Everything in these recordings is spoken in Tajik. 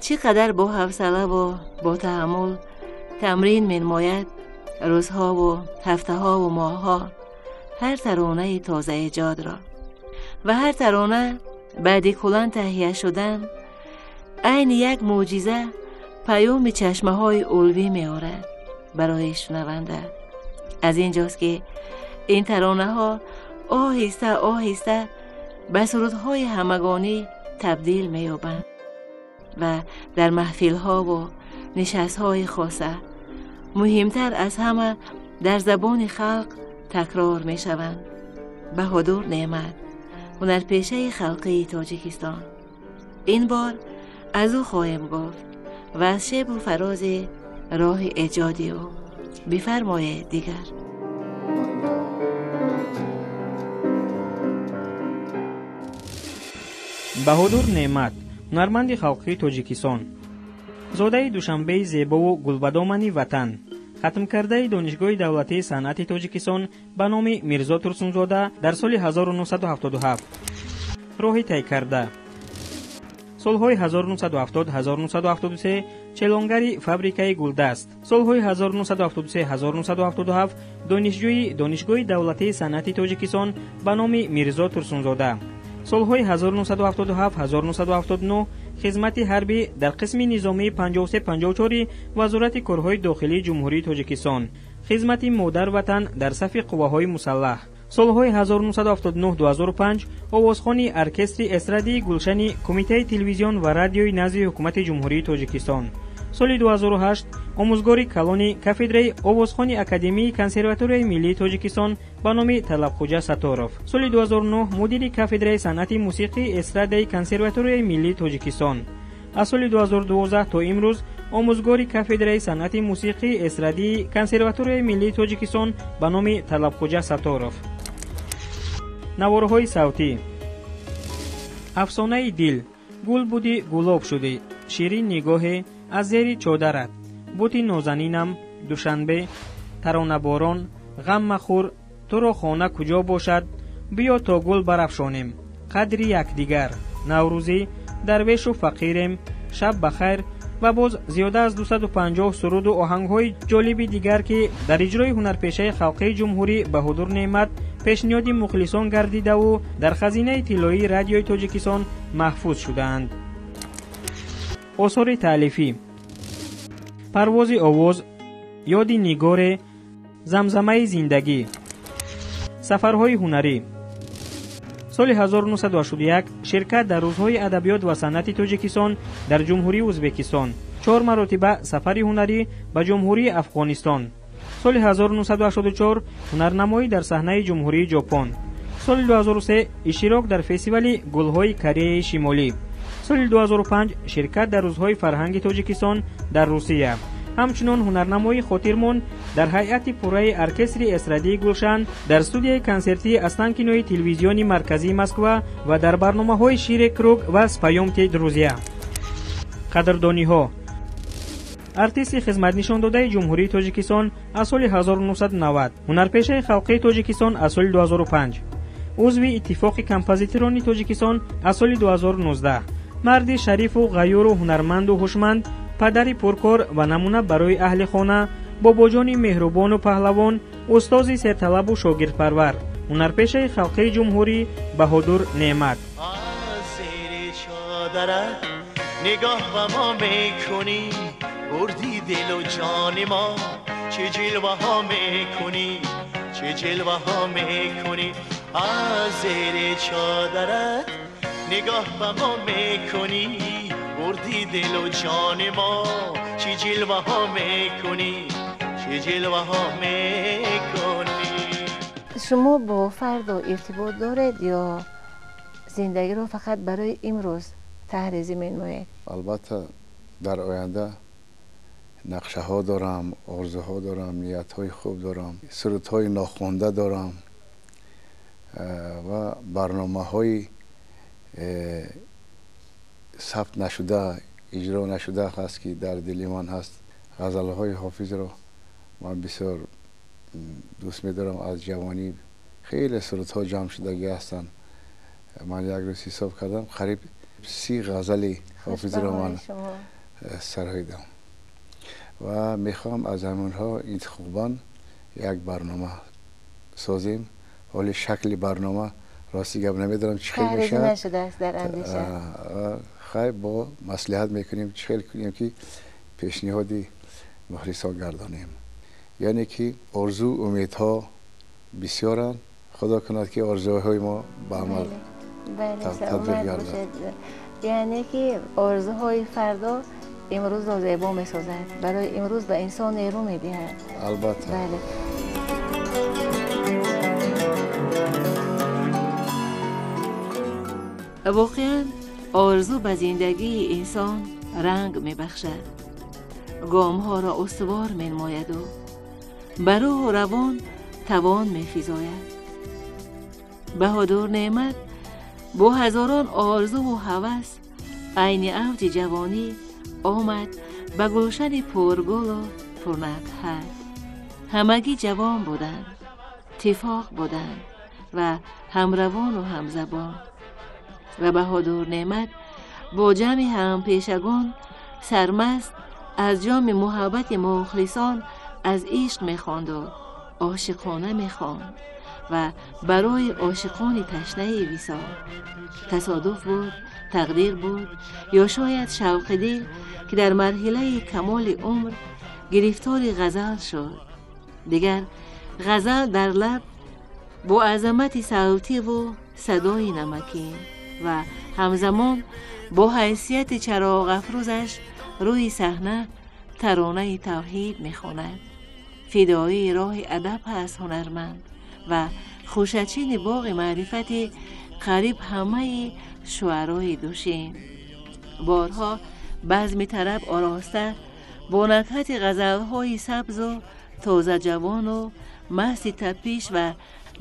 Чӣ қадар бо ҳавсалаву бо таҳаммул тамрин менамояд, рӯзҳову ҳафтаҳову моҳҳо ҳар таронаи тозаэҷодро. Ва ҳар тарона баъди куллан таҳия шудан айни як мӯъҷиза паёми чашмаҳои улвӣ меорад барои шунаванда. Аз ин ҷост, ки ин таронаҳо оҳиста оҳиста ба сурудҳои ҳамагонӣ табдил меёбанд ва дар маҳфилҳову нишастҳои хоса, муҳимтар аз ҳама, дар забони халқ такрор мешаванд. Баҳодур Неъмат, ҳунарпешаи халқии Тоҷикистон. Ин бор аз ӯ хоҳем гуфт ва аз шебу фарози роҳи эҷоди ӯ. Бифармоед дигар. Баҳодур Неъмат, ҳунарманди халқии Тоҷикистон, зодаи Душанбеи зебову гулбадомани ватан, хатмкардаи Донишгоҳи давлатии санъати Тоҷикистон ба номи Мирзо Турсунзода дар соли 1977. Роҳи тай карда: солҳои 1970-1973 челонгари фабрикаи Гулдаст, солҳои 1973-1977 донишҷӯи Донишгоҳи давлатии санъати Тоҷикистон ба номи Мирзо Турсунзода, солҳои 1977-1979 хизмати ҳарбӣ дар қисми низомии 5354 Вазорати корҳои дохилии Ҷумҳурии Тоҷикистон, хизмати модар ватан дар сафи қувваҳои мусаллаҳ, солҳои 1979-2005 овозхони оркестри эстрадии Гулшани Кумитаи телевизион ва радиои назди Ҳукумати Ҷумҳурии Тоҷикистон, соли 2008 омӯзгори калони кафедраи овозхони Академияи консерваторияи миллии Тоҷикистон ба номи Талабхуҷа Сатторов, соли 2009 мудири кафедраи санъати мусиқии эстрадаи Консерваторияи миллии Тоҷикистон, аз соли 2012 то имрӯз омӯзгори кафедраи санъати мусиқии эстрадии Консерваторияи миллии Тоҷикистон ба номи Талабхуҷа Сатторов. Наворҳои савтӣ: Афсонаи дил, Гул будӣ, гулоб шудӣ, Ширин нигоҳе, Аз зери чодарат, Бути нозанинам, Душанбе, Таронаборон, Ғам махӯр, Туро хона куҷо бошад, Биё то гул барафшонем, Қадри якдигар, Наврӯзӣ, Дарвешу фақирем, Шаб ба хайр ва боз зиёда аз 250 суруду оҳангҳои ҷолиби дигар, ки дар иҷрои ҳунарпешаи халқии ҷумҳурӣ Баҳодур Неъмат пешниҳоди мухлисон гардидаву дар хазинаи тиллоии Радиои Тоҷикистон маҳфуз шудаанд. Осори таълифӣ: Парвози овоз, Ёди нигоре, Замзамаи зиндагӣ. Сафарҳои ҳунарӣ: соли 1981 ширкат дар Рӯзҳои адабиёт ва санъати Тоҷикистон дар Ҷумҳурии Ӯзбекистон, чор маротиба сафари ҳунарӣ ба Ҷумҳурии Афғонистон, соли 1984 ҳунарнамоӣ дар саҳнаи Ҷумҳурии Ҷопон, соли 2003 иштирок дар фестивали гулҳои Кореяи Шимолӣ, соли 2005 ширкат дар Рӯзҳои фарҳанги Тоҷикистон дар Русия, ҳамчунон ҳунарнамоии хотирмон дар ҳайати пурраи оркестри эстрадии Гулшан дар студияи консертии Останкинои телевизиони марказии Москва ва дар барномаҳои Шире круг ва Споёмте, друзья. Қадрдониҳо: артисти хизматнишондодаи Ҷумҳурии Тоҷикистон аз соли 1990, ҳунарпешаи халқии Тоҷикистон аз соли 2005, узви Иттифоқи композиторони Тоҷикистон аз соли 2019, марди шарифу ғаюру ҳунарманду ҳушманд, падари пуркор ва намуна барои аҳли хона, бобоҷони меҳрубону паҳлавон, устози серталабу шогирдпарвар, ҳунарпешаи халқии ҷумҳурӣ Баҳодур Неъмат. Нигоҳ ба мо мекунӣ, бурдӣ дилу ҷони мо, чӣ ҷилваҳо мекунӣ, чӣ ҷилваҳо мекунӣ. Аз зери чодарат нигоҳ ба мо мекунӣ, бурдӣ дилу ҷони мо, чӣ ҷилваҳо мекунӣ, чӣ ҷилваҳо мекунӣ. Шумо бо фардо иртибот доред ё зиндагиро фақат барои имрӯз таҳризӣ менамоед? Албатта, дар оянда нақшаҳо дорам, орзуҳо дорам, ниятҳои хуб дорам, сурудҳои нохонда дорам ва барномаҳои сабт нашуда, иҷро нашуда ҳаст, ки дар дили ман ҳаст. Ғазалҳои Ҳофизро ман бисёр дӯст медорам. Аз ҷавонӣ хеле сурудҳо ҷамъ шудагӣ ҳастанд. Ман як рӯз ҳисоб кардам, қариб 30 ғазали Ҳофизро ман сароидам ва мехоҳам аз ҳамонҳо интихобан як барнома созем. Ҳоли шакли барнома рости гап намедонам чӣ хел мешавад. Нашудааст дар андеша. Хай бо маслиҳат мекунем чӣ хел кунем ки пешниҳоди мухлисон гардонем. Яъне ки орзу умедҳо бисёранд. Худо кунад ки орзуҳои мо ба амал татбиқ гардад. Яъне ки орзуҳои фардо имрӯзро зебо месозад, барои имрӯз ба инсон нерӯ медиҳад. Албатта. Бале. Воқеан орзу ба зиндагии инсон ранг мебахшад, гомҳоро устувор менамояду ба рӯҳу равон тавон мефизояд. Баҳодур Неъмат бо ҳазорон орзуву ҳавас айни авҷи ҷавонӣ омад ба гулшани пургулу пурнакҳат. Ҳамагӣ ҷавон буданд, тифоқ буданд ва ҳамравону ҳамзабон. Ва Баҳодур Неъмат бо ҷамъи ҳампешагон сармаст аз ҷоми муҳаббати мухлисон аз ишқ мехонду ошиқона мехонд ва барои ошиқони ташнаи висол. Тасодуф буд, тақдир буд ё шояд шавқи дил ки дар марҳилаи камоли умр гирифтори ғазал шуд. Дигар ғазал дар лаб бо азамати савтиву садои намакин ва ҳамзамон бо ҳайсияти чароғафрӯзаш рӯи саҳна таронаи тавҳид мехонад. Фидоии роҳи адаб ҳаст ҳунарманд ва хушачини боғи маърифати қариб ҳамаи шуарои душин. Борҳо базми тараб ороста бо накҳати ғазалҳои сабзу тозаҷавону маҳси тапиш ва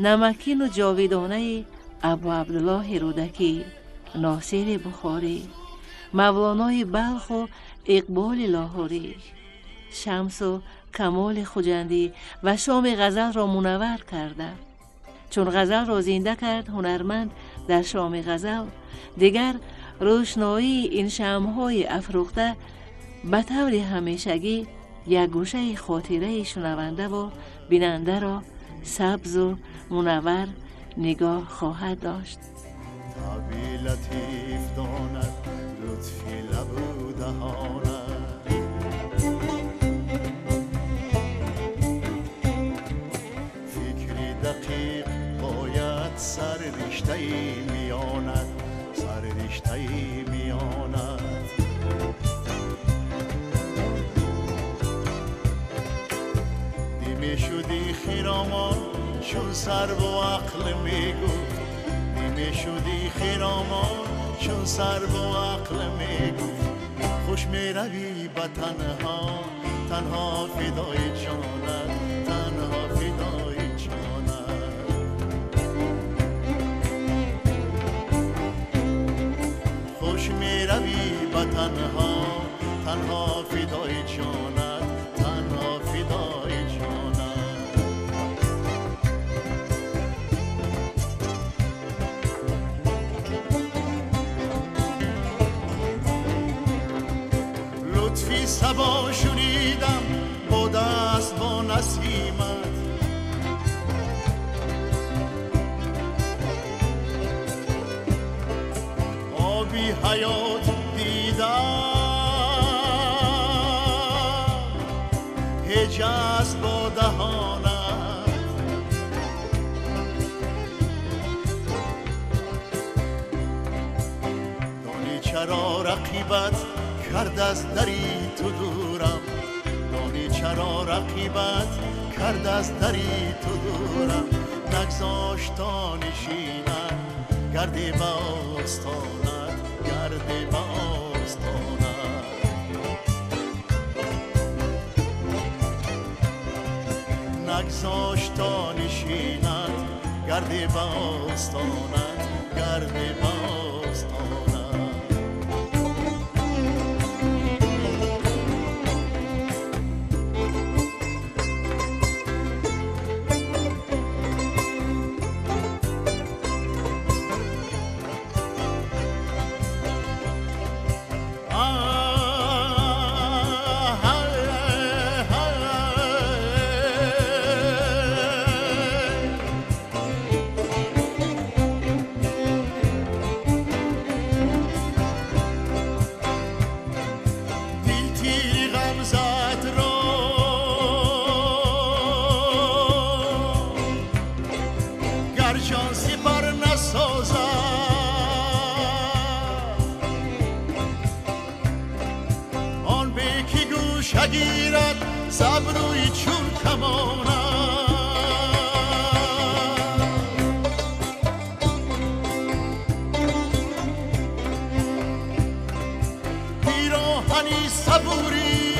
намакину ҷовидонаи Абу Абдуллоҳи Рӯдакӣ, Носири Бухорӣ, Мавлонои Балху Иқболи Лоҳурӣ, Шамсу Камоли Хуҷандӣ ва шоми ғазалро мунаввар карда. Чун ғазалро зинда кард ҳунарманд дар шоми ғазал, дигар рӯшноии ин шамъҳои афрӯхта ба таври ҳамешагӣ як гӯшаи хотираи шунавандаву бинандаро сабзу мунаввар нигоҳ хоҳад дошт. Таби латиф донад лутфи лабу даҳонад, фикри дақиқ бояд сарриштаи миёнад, сарриштаи миёнад. Димешуди хиромон чун сарву ақл мегуфт, димешуди хиромон чун сарву ақл мегуфт. Хуш меравӣ ба танҳо, танҳо фидои ҷонат, танҳо фидои ҷонат. Хуш меравӣ ба танҳо, танҳо фидои ҷонат, танҳо фидои ҷонат. Лутфи сабо шунидам бо даст бо насимат, оби ҳаёт дидам ҳеҷ аст бо даҳонат. Донӣ чаро рақибат кард аз дари ту дурам, донӣ чаро рақибат кард аз дари ту дурам. Нагзошт то нишинад гарди ба остонат, гарди ба остонат. Нагзошт то нишинад гарди ба остонат, гарди ба остонат. گوشه گیرد زبروی چون کمانه. پیراهنی صبوری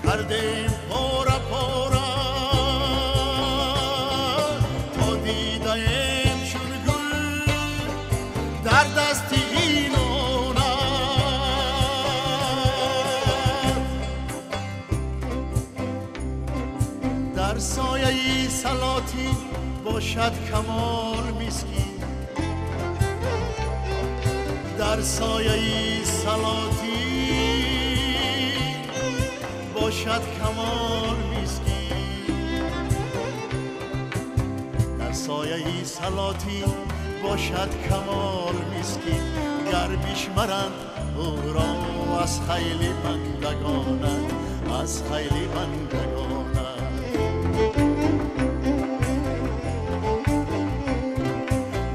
کردیم پورا پورا تا دیدیم چون گل در دست این آنه. در سایه صلاتی باشد کمال مسکین، در سایه صلاتی باشد کمال مسکین، در سایه صلاتی باشد کمال مسکین. گر بشمرند او را از خیل بندگانت، از خیل بندگانت.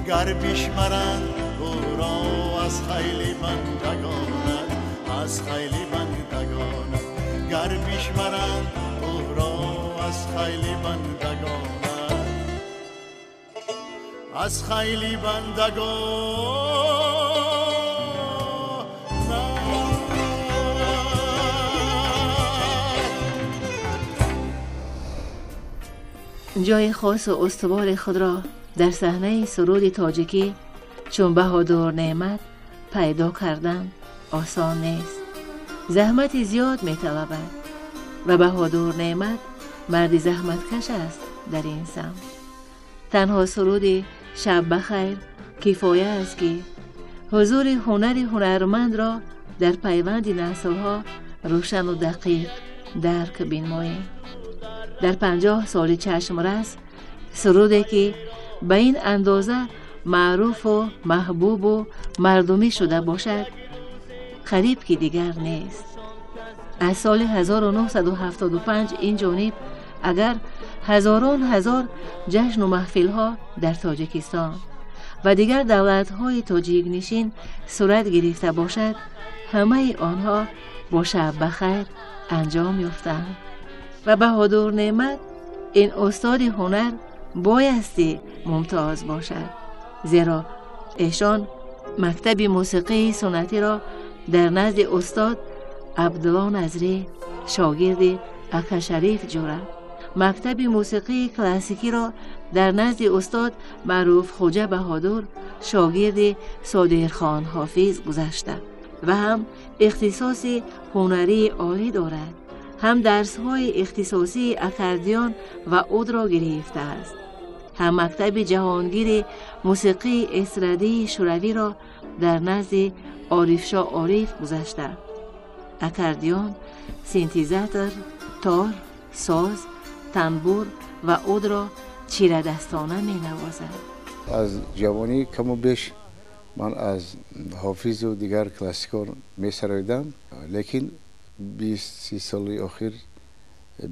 گر بشمرند او را از خیل بندگانت، از خیل بندگانت. گر بشمرند او را از خیل بندگانت، از خیل بندگانت. جای خاص و استوار خود را در صحنه سرود تاجیکی چون بهادر نعمت پیدا کردن آسان نیست. زحمت زیاد می‌طلبد و بهادر نعمت مردی زحمتکش است در این سمت. تنها سرود شب بخیر کفایه است که حضور هنر هنرمند را در پیوند نسل‌ها روشن و دقیق درک بینماییم. در 50 سال چشم رس سرودی که به این اندازه معروف و محبوب و مردمی شده باشد قریب که دیگر نیست. از سال 1975 این جانب اگر هزاران هزار جشن و محفل ها در تاجیکستان و دیگر دولت های تاجیک نشین صورت گرفته باشد، همه آنها با شب بخیر انجام یافتند و بهادر نعمت این استاد هنر بایستی ممتاز باشد، زیرا ایشان مکتب موسیقی سنتی را در نزد استاد عبدالله نظری شاگرد اکا شریف جوره، مکتب موسیقی کلاسیکی را در نزد استاد معروف خوجه بهادر شاگرد صادرخان حافظ گذشته و هم اختصاص هنری عالی دارد، هم درس‌های اختصاصی اکاردیون و عود را گرفته است، هم مکتب جهانگیر موسیقی استرادی شوروی را در نزد عارفشاه عارف گذشته. اکاردیون، سینتیزاتور، تار، ساز، تنبور و عود را چیره دستانه می نوازد. از جوانی کم و بیش من از حافظ و دیگر کلاسیکان می سرایدم، لیکن 20-30 سال اخیر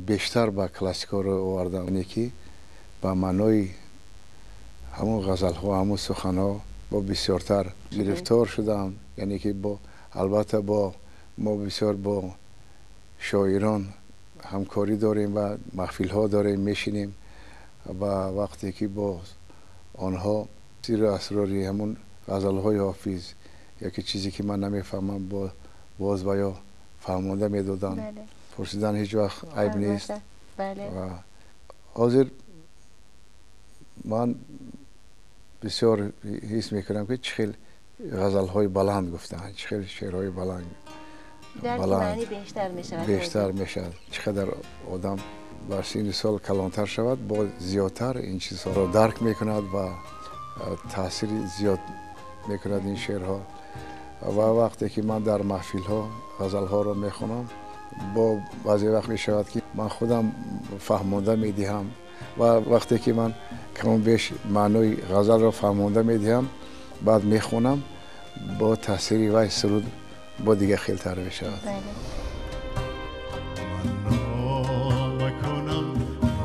بیشتر با کلاسیکا رو آوردم، یکی با معنای همون غزل‌ها، همون سخن‌ها با بسیارتر گرفتار شدم. یعنی که با البته با ما بسیار با شاعران همکاری داریم و محفل‌ها داریم، میشینیم و وقتی که با آنها سیر اسراری همون غزل‌های حافظ یا که چیزی که من نمیفهمم با باز و یا فهمانده میدادن. بله. پرسیدن هیچ وقت عیب نیست. بله. و حاضر من بسیار حس میکنم که چه خیلی غزل‌های بلند گفتن، چه خیلی شعرهای بلند، معنی بیشتر میشود، بیشتر میشود. چقدر آدم بر سین سال کلانتر شود با زیادتر این چیزها را درک میکند و تاثیر زیاد میکند این شعرها. و وقتی که من در محفل‌ها غزل‌ها را میخوانم، با بعضی وقت میشود که من خودم فهمانده میدهم و وقتی که من کم بیش معنای غزل را فهمانده میدهم بعد میخونم، با تاثیر وای سرود با دیگه خیلی تر میشود. بله. من نامه کنم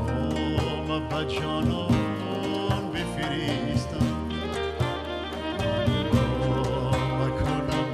نامه به جانان بفرستم، نامه کنم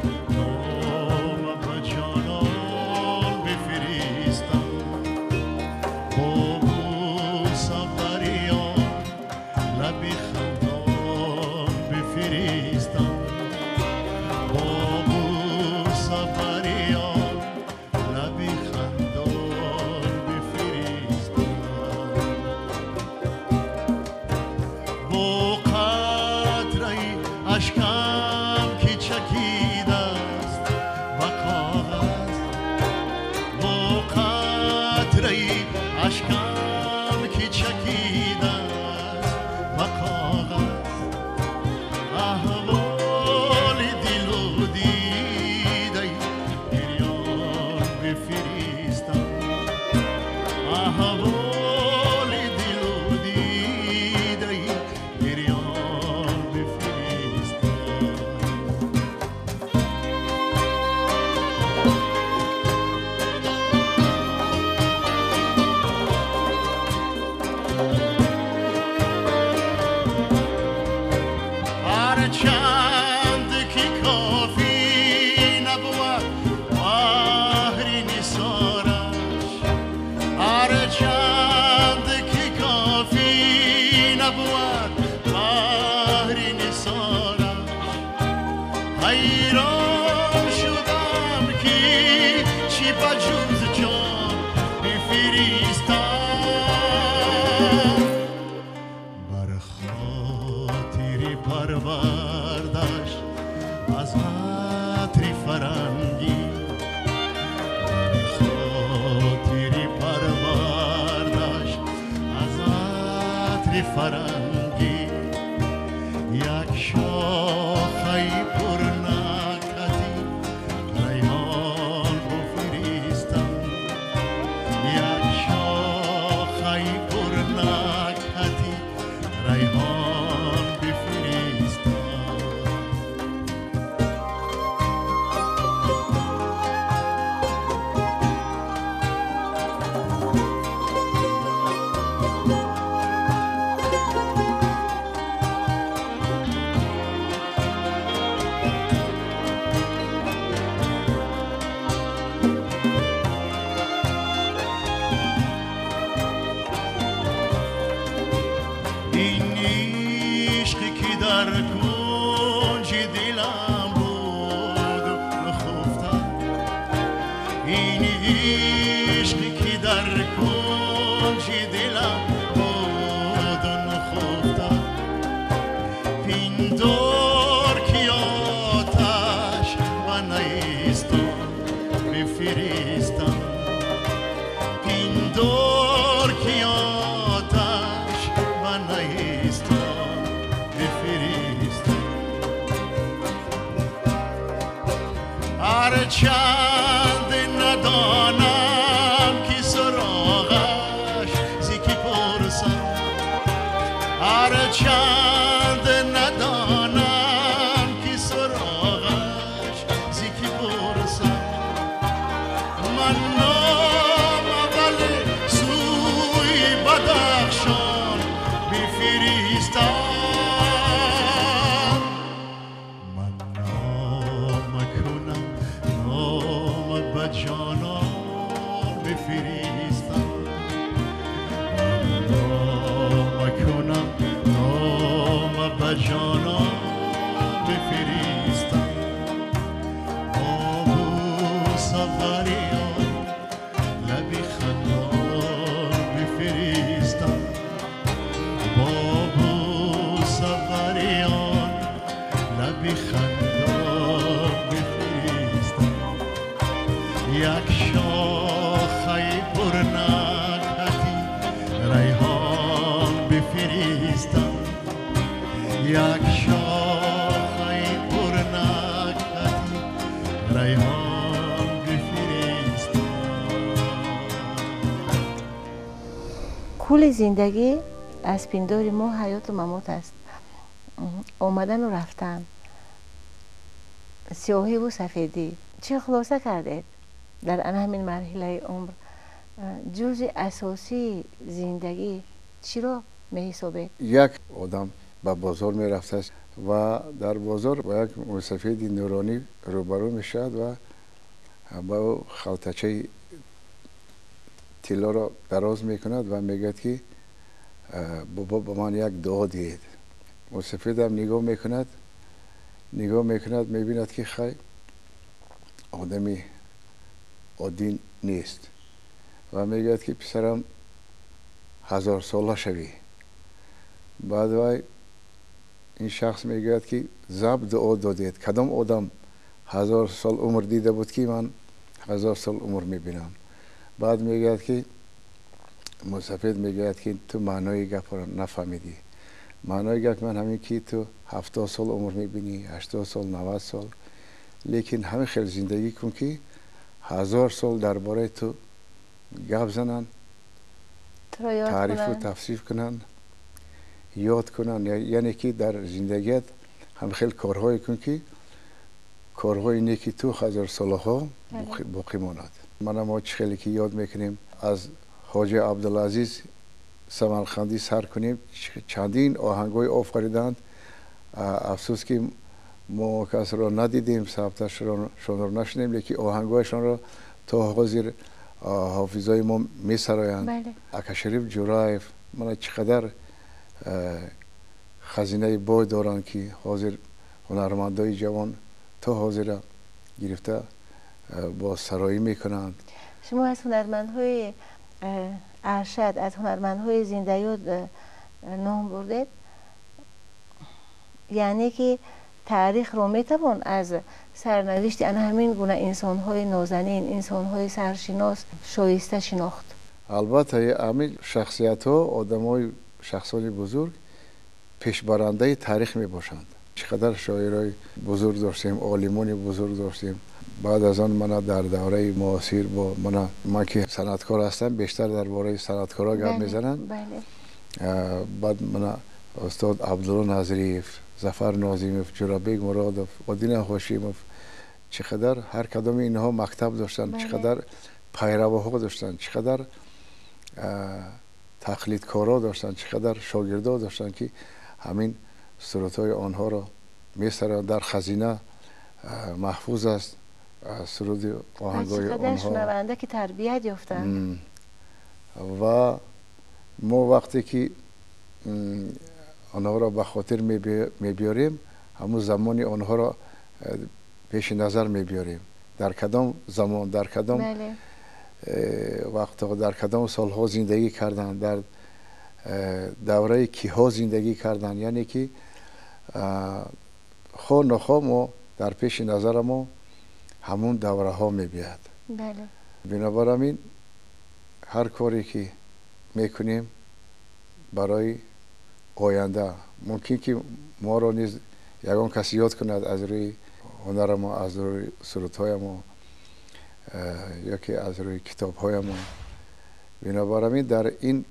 حیران شدم که چی بجوز جان بفرستم. بر خاطر پروردش از عطر فرنگی، بر خاطر پروردش از عطر فرنگی، یک شاخه پر نکهتی ریحان بفرستم، یک شاخه پر نکهتی ریحان بفرستم. این عشقی که در کنج دلم بود نخفته، این عشقی که در کنج دلم بود نخفته، پندار که آتش به نیستان بفرستم، پندار که آتش به نیستان بفرستم. هرچند ندانم که سراغش ز کی پرسم، هرچند ندانم که سراغش ز کی پرسم، من نام اول سوی بدخشان بفرستم، من نام کنم نام به جانان بفرستم، من نام کنم نام به جانان بفرستم. با بوسه بریان لبی خندان بفرستم، با بوسه بریان لبی خندان بفرستم، یک شاخه پر نکهتی ریحان بفرستم، یک شاخه پر نکهتی ریحان بفرستم. کل زندگی از پندار ما حیات و ممات است، آمدن و رفتن، سیاهی و سفیدی. چه خلاصه کردید در همین مرحله عمر جزء اساسی زندگی چی را می‌حسابید؟ یک آدم به بازار میرفته است و در بازار با یک موسفید نورانی روبرو میشد و با او خلطچه طلا را دراز میکند و میگوید که بابا به من یک دعا دهید. موسفید هم نگاه میکند، نگاه میکند، میبیند که خی آدمی عادی نیست و میگوید که پسرم 1000 ساله شوی. بعد وای این شخص میگوید که زب دعا دادید، کدام آدم 1000 سال عمر دیده بود که من 1000 سال عمر میبینم؟ بعد میگوید که موسفید میگوید که تو معنای گپ را نفهمیدی. معنای گپ من همین که تو 70 سال عمر میبینی، 80 سال، 90 سال، لیکن همین خیلی زندگی کن که 1000 سال درباره تو گپ زنن، تعریف و تفسیر کنن، یاد کنن، یعنی که در زندگیت هم خیلی کارهای کن که کارهای نیکی تو 1000 سالها باقی ماند. من ما چه خیلی که یاد میکنیم از حاج عبدالعزیز سمرقندی سر کنیم، چندین آهنگای آفریدند. افسوس که ما کس را ندیدیم، ثبتشان را نشنیدیم، لیکن آهنگایشان را تا حاضر حافظای ما میسرایند. اکا شریف جورایف من چقدر خزینه بای دارند که حاضر هنرمندای جوان то ҳозира гирифта боз сароӣ мекунанд. Шумо аз ҳунармандҳои аршад, аз ҳунармандҳои зиндаёд ном бурдед, яъне ки таърихро метавон аз сарнавишти ана ҳамин гуна инсонҳои нозанин, инсонҳои саршинос шоиста шинохт. Албатта, ҳамин шахсиятҳо, одамои шахсони бузург пешбарандаи таърих мебошанд. Чӣ қадар шоирои бузург доштем, олимони бузург доштем. Баъд аз он мана дар давраи муосир бо мана ман ки санъаткор ҳастам, бештар дар бораи санъаткорҳо гап мезананд. Баъд мана устод Абдулло Назриев, Зафар Нозимов, Ҷурабек Муродов, Одина Ҳошимов, чӣ қадар ҳар кадоми инҳо мактаб доштанд, чӣ қадар пайравоҳо доштанд, чӣ қадар тақлидкорҳо доштанд, чӣ қадар шогирдҳо доштанд, ки ҳамин сурудҳои онҳоро месароянд. Дар хазина маҳфуз аст суруди оҳангҳои онҳо. Шунаванда ки тарбият ёфтанд. Ва мо вақте ки онҳоро ба хотир мебиёрем, ҳамун замони онҳоро пеши назар мебиёрем. Дар кадом замон, дар кадом вақтҳо, дар кадом солҳо зиндагӣ карданд, дар давраи киҳо зиндагӣ карданд. Яъне ки хо нохо мо дар пеши назара мо ҳамун давраҳо мебиёяд. Бинобар ҳамин ҳар коре ки мекунем барои оянда, мумкин ки моро низ ягон кас ёд кунад аз рӯи ҳунарамо, аз рӯи сурудҳоямо ё ки аз рӯи китобҳоямо. Бинобар ҳамин дар ин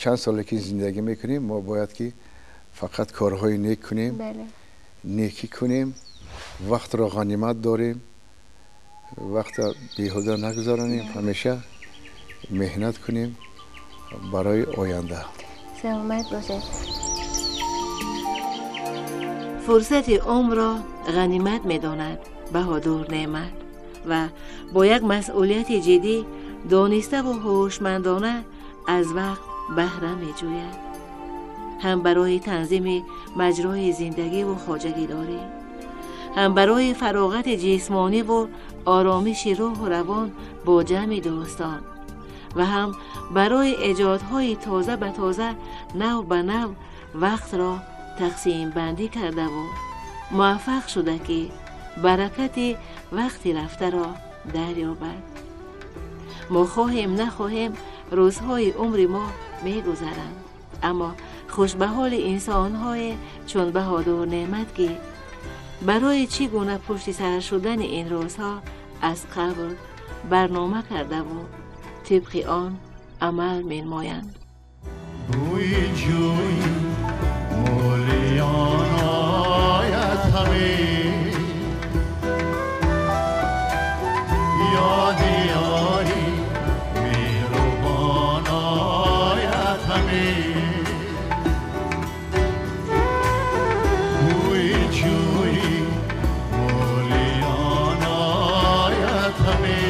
чанд соле ки зиндагӣ мекунем, мо бояд ки фақат корҳои нек кунем, некӣ кунем, вақтро ғанимат дорем, вақта беҳуда нагузаронем, ҳамеша меҳнат кунем барои оянда. Саломат бошед. Фурсати умрро ғанимат медонад Баҳодур Неъмат ва бо як масъулияти ҷиддӣ дониставу ҳушмандона аз вақт баҳра меҷӯяд, ҳам барои танзими маҷрои зиндагиву хоҷагидорӣ, ҳам барои фароғати ҷисмониву оромиши рӯҳу равон бо ҷамъи дӯстон ва ҳам барои эҷодҳои тоза ба тоза, нав ба нав вақтро тақсимбандӣ кардаву муваффақ шуда, ки баракати вақти рафтаро дарёбад. Мо хоҳем нахоҳем, рӯзҳои умри мо мегузаранд, аммо хушбаҳоли инсонҳое чун Баҳодур Неъмат, ки барои чӣ гуна пушти сар шудани ин рӯзҳо аз қабл барнома кардаву тибқи он амал менамоянд. Бӯи ҷӯи мӯлиён ояд ҳаме, ёди ёри меҳрубон ояд ҳаме. Бӯи ҷӯи мӯлиён ояд ҳаме,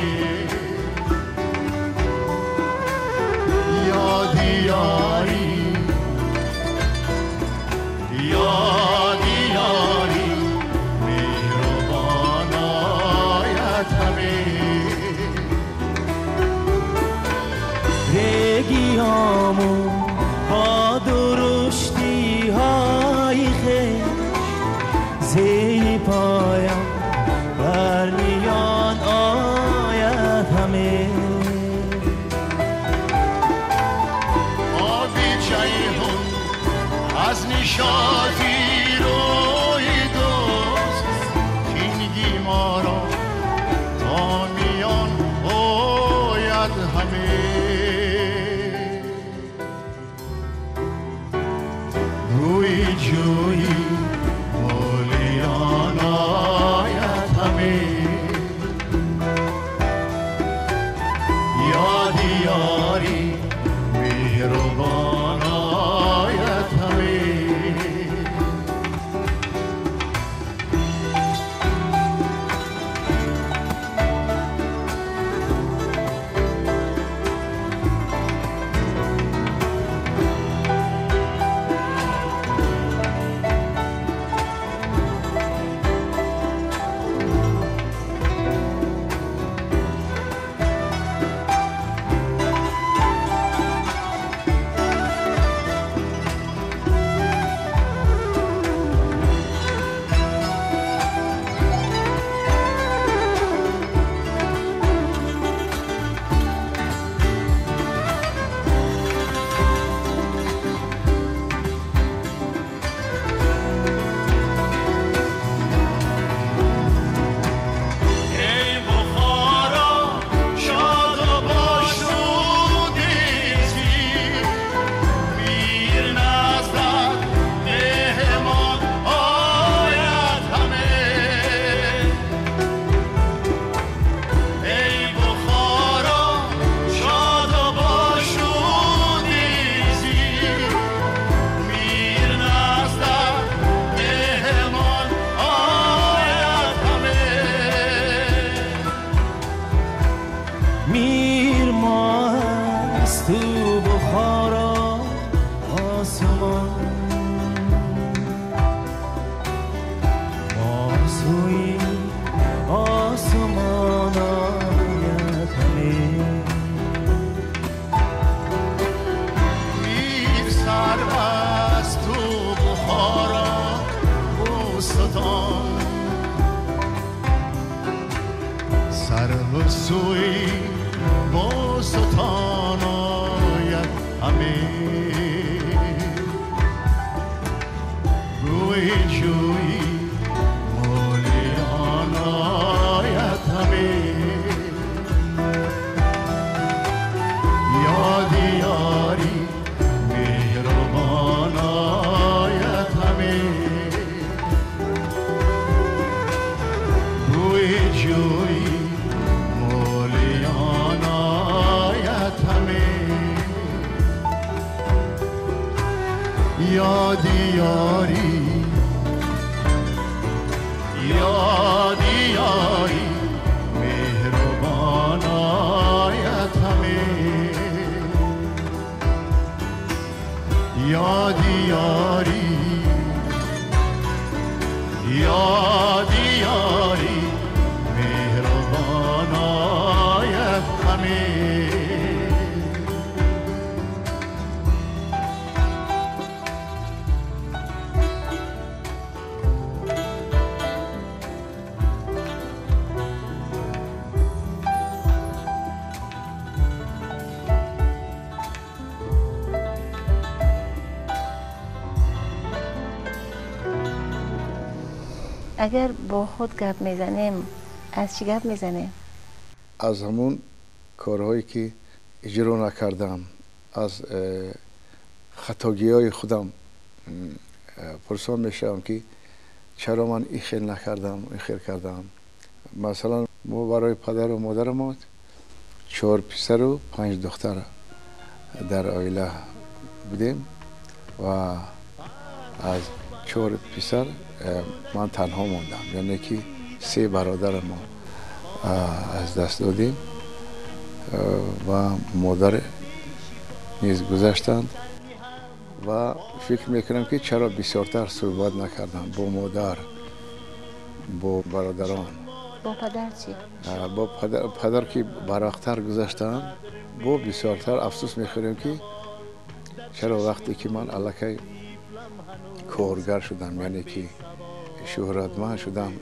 ёди ёри, ёди ёри меҳрубон ояд ҳаме. Региёму бо дуруштиҳои хеш зери поям бар миён ояд ҳаме. Оби Ҷайҳун аз нишоти рӯи дӯст тинги моро то миён ояд ҳаме. Бӯи ҷӯи мӯлиён ояд ҳаме, ёди ёри меҳрубон ояд ҳаме. سوی بوستان آید همی بوی جوی مولیان آید همی یاد یاری مهربان آید همی بوی جوی مولیان آید همی یاد یاری یاد یاری مهربان آید همی یاد یاری یاد یاری مهربان آید همی. اگر با خود گپ میزنیم از چی گپ میزنیم؟ از همون کارهایی که اجرا نکردم، از خطاگی‌های خودم پرسان میشم که چرا من این خیر نکردم، این خیر کردم. مثلا ما برای پدر و مادر ما 4 پسر و 5 دختر در عائله بودیم و از 4 پسر من تنها ماندم، یعنی که 3 برادر ما از دست دادیم و مادر نیز گذشتند و فکر میکنم که چرا بسیارتر صحبت نکردم با مادر، با برادران. با پدر چی؟ با پدر که برақтар گذشتند، با بسیارتر افسوس میخوریم که چرا وقتی که من الکی کارگر شدم، یعنی که شهرتمند شدم،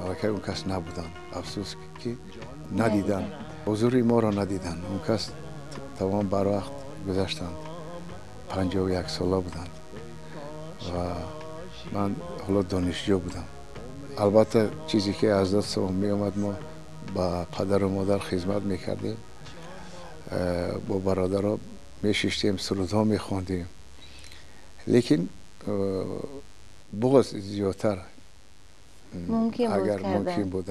الکی اون کس نبودن. افسوس که ندیدن، حضور ما را ندیدن. اون کس تمام بر وقت گذشتند، 51 ساله بودند و من حالا دانشجو بودم. البته چیزی که از دست می آمد ما با پدر و مادر خدمت میکردیم، با برادرها میشیشتیم، سرودها میخواندیم، لیکن بغض زیادتر اگر ممکن بود.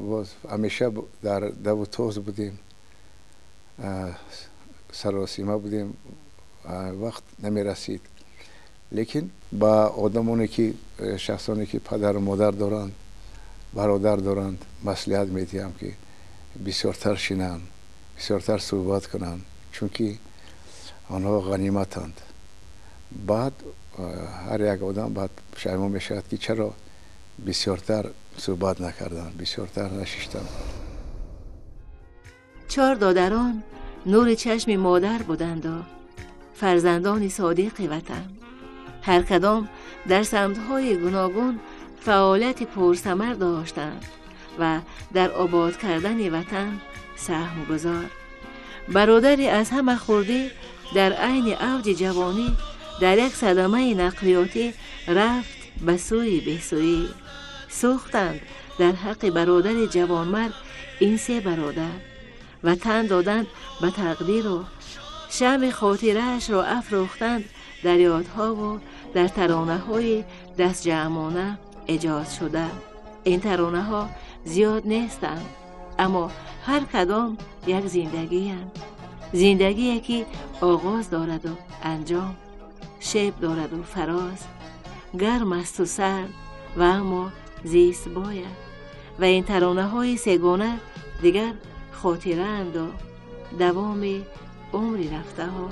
باز همیشه در دو و توز بودیم، سراسیمه بودیم، وقت نمی رسید. لیکن با آدمانی که شخصانی که پدر و مادر دارند، برادر دارند، مصلحت میدیم که بسیارتر شینند، بسیارتر صحبت کنند، چون که آنها غنیمتند. بعد هر یک آدم بعد پشیمان میشود که چرا بسیارتر صحبت نکردن، بسیارتر نشیشتن. 4 دادران نور چشم مادر بودند و فرزندان صادق وطن. هر کدام در سمت‌های گوناگون فعالیت پرثمر داشتند و در آباد کردن وطن سهم گذار. برادری از همه خرده در عین اوج جوانی در یک صدمه نقلیاتی رفت به سوی بهسویی. سوختند در حق برادر جوانمرد این 3 برادر و تن دادند به تقدیر و شمع خاطره‌اش را افروختند در یادها و در ترانه های دست جمعانه ایجاد شده. این ترانه ها زیاد نیستند، اما هر کدام یک زندگی هستند. زندگی که آغاز دارد و انجام، شیب دارد و فراز، گرم است و سرد و اما زیست باید. و این ترانه های سگانه دیگر خاطره اند و دوام عمری رفته ها.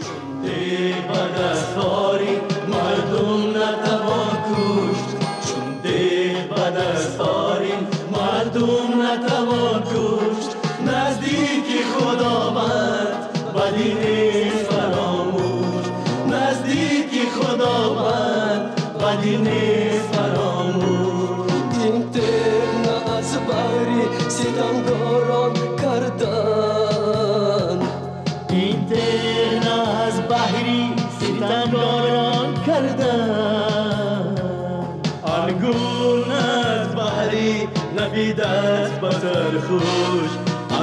چون ده به دست آری مردم نتوان کشت، چون ده به دست آری مردم نتوان کشت، نزدیک خداوند بدی نیست فراموش، نزدیک خداوند بدی نیست فراموش. این تیغ نه از بری Ангун аз баҳри набидат ба сар хуш,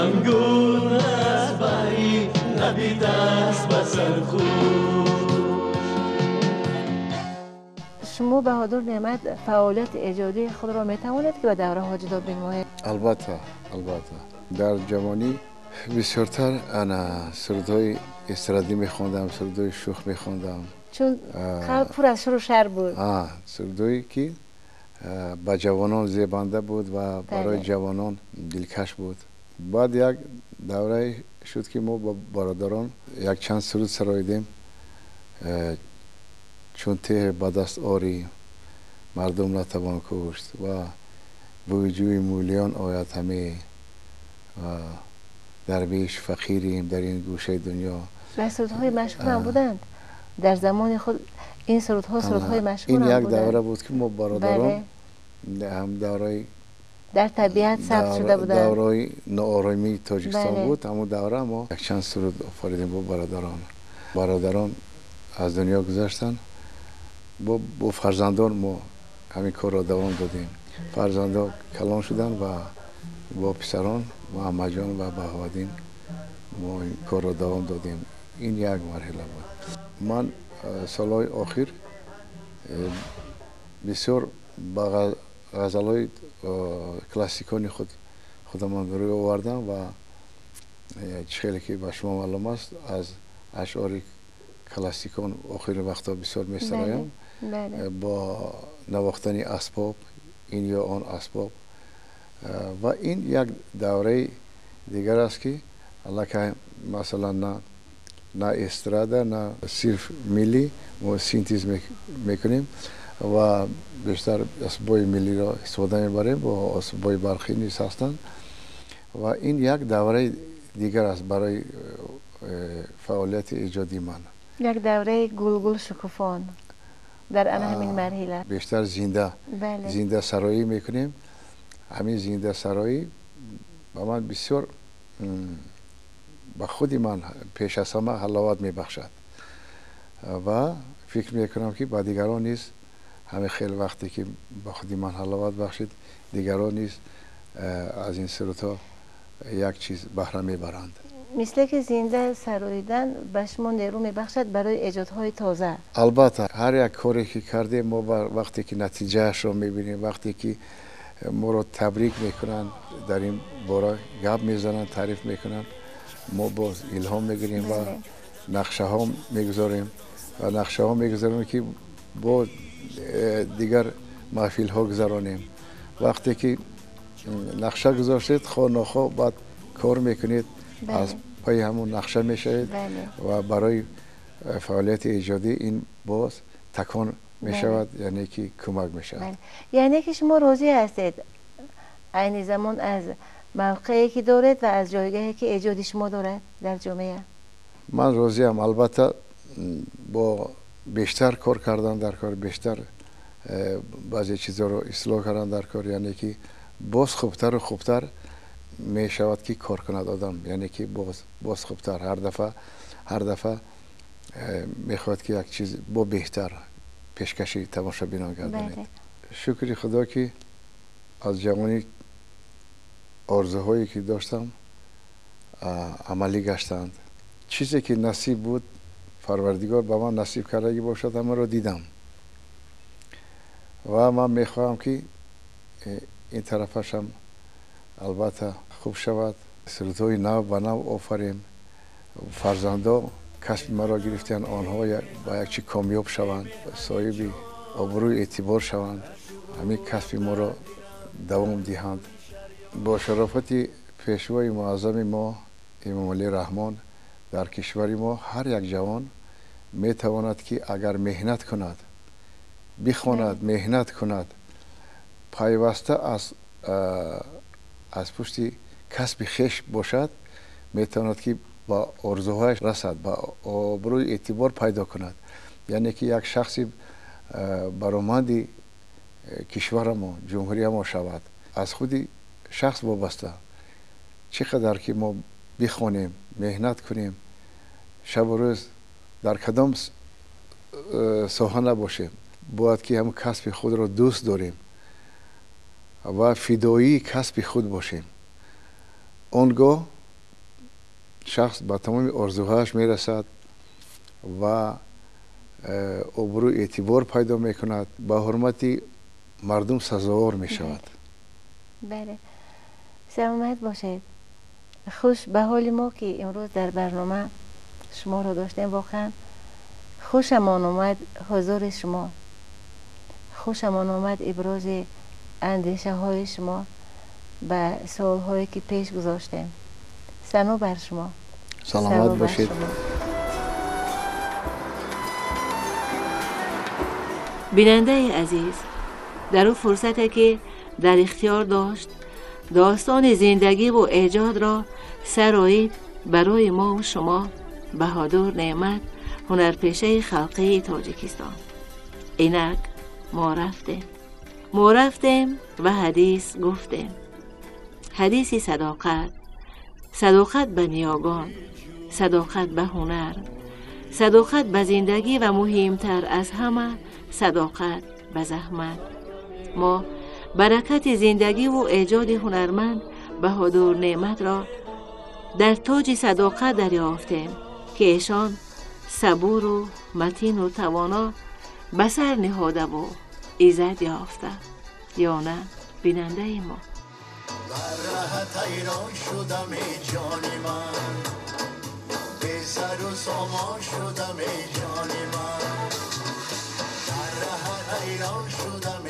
ангун аз баҳри набидат ба сар хуш. Шумо, Баҳодур Неъмат, фаъолияти эҷодии худро метавонед ки ба давраҳо ҷудо бинмоед? Албатта, албатта. Дар ҷавонӣ бисёртар ана сурудҳои эстрадӣ мехондам, сурудҳои шӯх мехондам. Чун қалб пур аз шуру шар буд. Сурудҳое ки ба ҷавонон зебанда буд ва барои ҷавонон дилкаш буд. Баъд як даврае шуд, ки мо бо бародарон якчанд суруд сароидем: «Чун теҳ ба даст орӣ, мардум натавон кушт» ва «Бӯи ҷӯи мӯлиён ояд ҳаме» ва «Дарвеш фақирем дар ин гӯшаи дунё». Ва сурудҳои машҳурам буданд дар замони худ. Ин сурудҳо сурудҳои машҳурам. Ин як давра буд, ки мо бародарон ҳам давраи дар табиат сабт шуда буданд. Давраи нооромии Тоҷикистон буд. Ҳамон давра мо якчанд суруд офаридем бо бародарон. Бародарон аз дунё гузаштанд, бо фарзандон мо ҳамин корро давом додем. Фарзандон калон шуданд ва бо писарон Муҳаммадҷон ва Баҳоваддин мо ин корро давом додем. Ин як марҳила буд. Ман солҳои охир бисёр ба ғазалҳои классикони худ худамон рӯй овардам ва чӣ хеле ки ба шумо маълум аст, аз ашъори классикон охири вақтҳо бисёр месароям бо навохтани асбоб, ин ё он асбоб. Ва ин як давраи дигар аст, ки аллакай масалан на эстрада, на сирф миллӣ, мо синтез мекунем ва бештар асбоби миллиро истифода мебарем, бо асбоби барқӣ низ ҳастанд. Ва ин як давраи дигар аст барои фаъолияти эҷодии ман. Як давраи гулгул шукуфон дар ана ҳамин марҳила. Бештар зинда зинда сароӣ мекунем. Ҳамин зиндасароӣ ба ман бисёр, ба худи ман пеш аз ҳама ҳаловат мебахшад ва фикр мекунам, ки ба дигарон низ ҳамин хел. Вақте ки ба худи ман ҳаловат бахшид, дигарон низ аз ин сурудҳо як чиз баҳра мебаранд. Мисле ки зинда сароидан ба шумо нерӯ мебахшад барои эҷодҳои тоза. Албатта, ҳар як коре ки кардем мо, вақте ки натиҷаашро мебинем, вақте ки моро табрик мекунанд, дар ин бора гап мезананд, таъриф мекунанд, мо боз илҳом мегирем ва нақшаҳо мегузорем ва нақшаҳо мегузорем, ки бо дигар маҳфилҳо гузаронем. Вақте ки нақша гузоштед, хоҳ нохоҳ баъд кор мекунед, аз пайи ҳамун нақша мешавед ва барои фаъолияти эҷодӣ ин боз такон мешавад, яъне ки кӯмак мешавад. Яъне ки шумо розӣ ҳастед айни замон аз мавқее ки доред ва аз ҷойгоҳе ки эҷоди шумо дорад дар ҷомеа? Ман розиам. Албатта, бо бештар кор кардан дар кор, бештар баъзе чизҳоро ислоҳ кардан дар кор, яъне ки боз хубтару хубтар мешавад ки кор кунад одам, яъне ки боз хубтар. Ҳар дафъа мехоҳад ки як чиз бо беҳтар пешкаши тамошобинон гардонед. Шукри Худо, ки аз ҷавонӣ орзуҳое ки доштам, амалӣ гаштанд. Чизе ки насиб буд, Парвардигор ба ман насиб кардагӣ бошад, ҳамаро дидам ва ман мехоҳам, ки ин тарафашам албатта хуб шавад, сурудҳои нав ба нав офарем, фарзандо касби маро гирифтанд, онҳо ба як чи комёб шаванд, соҳиби обрӯи эътибор шаванд, ҳамин касби моро давом диҳанд. Бо шарофати пешвои муаззами мо Эмомалӣ Раҳмон дар кишвари мо ҳар як ҷавон метавонад, ки агар меҳнат кунад, бихонад, меҳнат кунад, пайваста аз пушти касби хеш бошад, метавонад, ки ба орзуҳояш расад, ба обрӯи эътибор пайдо кунад, яъне ки як шахси бароманди кишварамо, ҷумҳуриямо шавад. Аз худи шахс вобаста. Чӣ қадар ки мо бихонем, меҳнат кунем, шабу рӯз дар кадом соҳа набошем, бояд ки ҳамн касби худро дӯст дорем. ва фидоии касби худ бошем, он гоҳ шахс ба тамоми орзуҳояш мерасад ва обрӯ эътибор пайдо мекунад, ба ҳурмати мардум сазовор мешавад. Бале, саломат бошед. Хуш ба ҳоли мо, ки имрӯз дар барнома шуморо доштем. Воқеан хушамон омад ҳузури шумо, хушамон омад ибрози андешаҳои шумо ба суолҳое ки пеш гузоштем. Сано бар шумо. Саломат бошед. Бинандаи азиз, дар ӯ фурсате ки дар ихтиёр дошт, достони зиндагиву эҷодро сароид барои мову шумо Баҳодур Неъмат, ҳунарпешаи халқии Тоҷикистон. Инак мо рафтем, мо рафтем ва ҳадис гуфтем, ҳадиси садоқат, садоқат ба ниёгон, садоқат ба ҳунар, садоқат ба зиндагӣ ва муҳимтар аз ҳама садоқат ба заҳмат. Мо баракати зиндагиву эҷоди ҳунарманд Баҳодур Неъматро дар тоҷи садоқат дарёфтем, ки эшон сабуру матину тавоно ба сар ниҳодаву иззат ёфта. Ё на, бинандаи мо? Дар раҳат ҳайрон шудам, эй ҷони ман, бесару сомон шудам, эй ҷони ман, дар раҳат ҳайрон шудам.